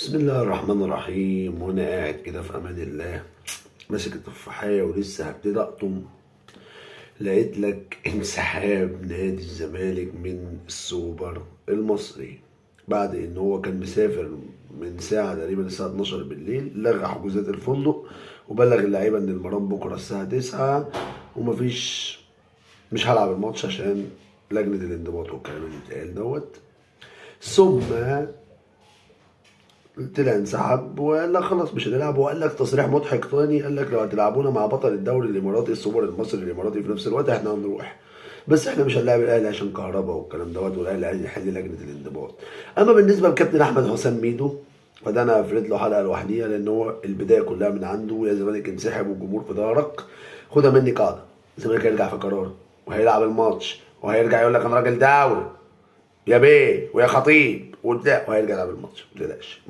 بسم الله الرحمن الرحيم. وانا قاعد كده في امان الله ماسك التفاحية ولسه هبتدي اقطم، لقيت لك انسحاب نادي الزمالك من السوبر المصري بعد ان هو كان مسافر من ساعة تقريبا الساعة 12 بالليل، لغى حجوزات الفندق وبلغ اللعيبة ان المران بكرة الساعة 9 ومفيش، مش هلعب الماتش عشان لجنة الانضباط والكلام اللي اتقال دوت. ثم طلع انسحب وقال لك خلاص مش هنلعب، وقال لك تصريح مضحك تاني، قال لك لو هتلعبونا مع بطل الدوري الاماراتي السوبر المصري الاماراتي في نفس الوقت احنا هنروح، بس احنا مش هنلاعب الاهلي عشان كهرباء والكلام دوت، والاهلي عايز يحل لجنة الانضباط. اما بالنسبة لكابتن احمد حسام ميدو فده انا هفرد له حلقة لوحديها، لان هو البداية كلها من عنده. يا زمالك انسحب والجمهور في ظهرك، خدها مني قاعدة، الزمالك هيرجع في قراره وهيلعب الماتش وهيرجع يقول لك انا راجل دوري يا بيه ويا خطيب وبتاع، وهيرجع يلعب الماتش ما تقلقش.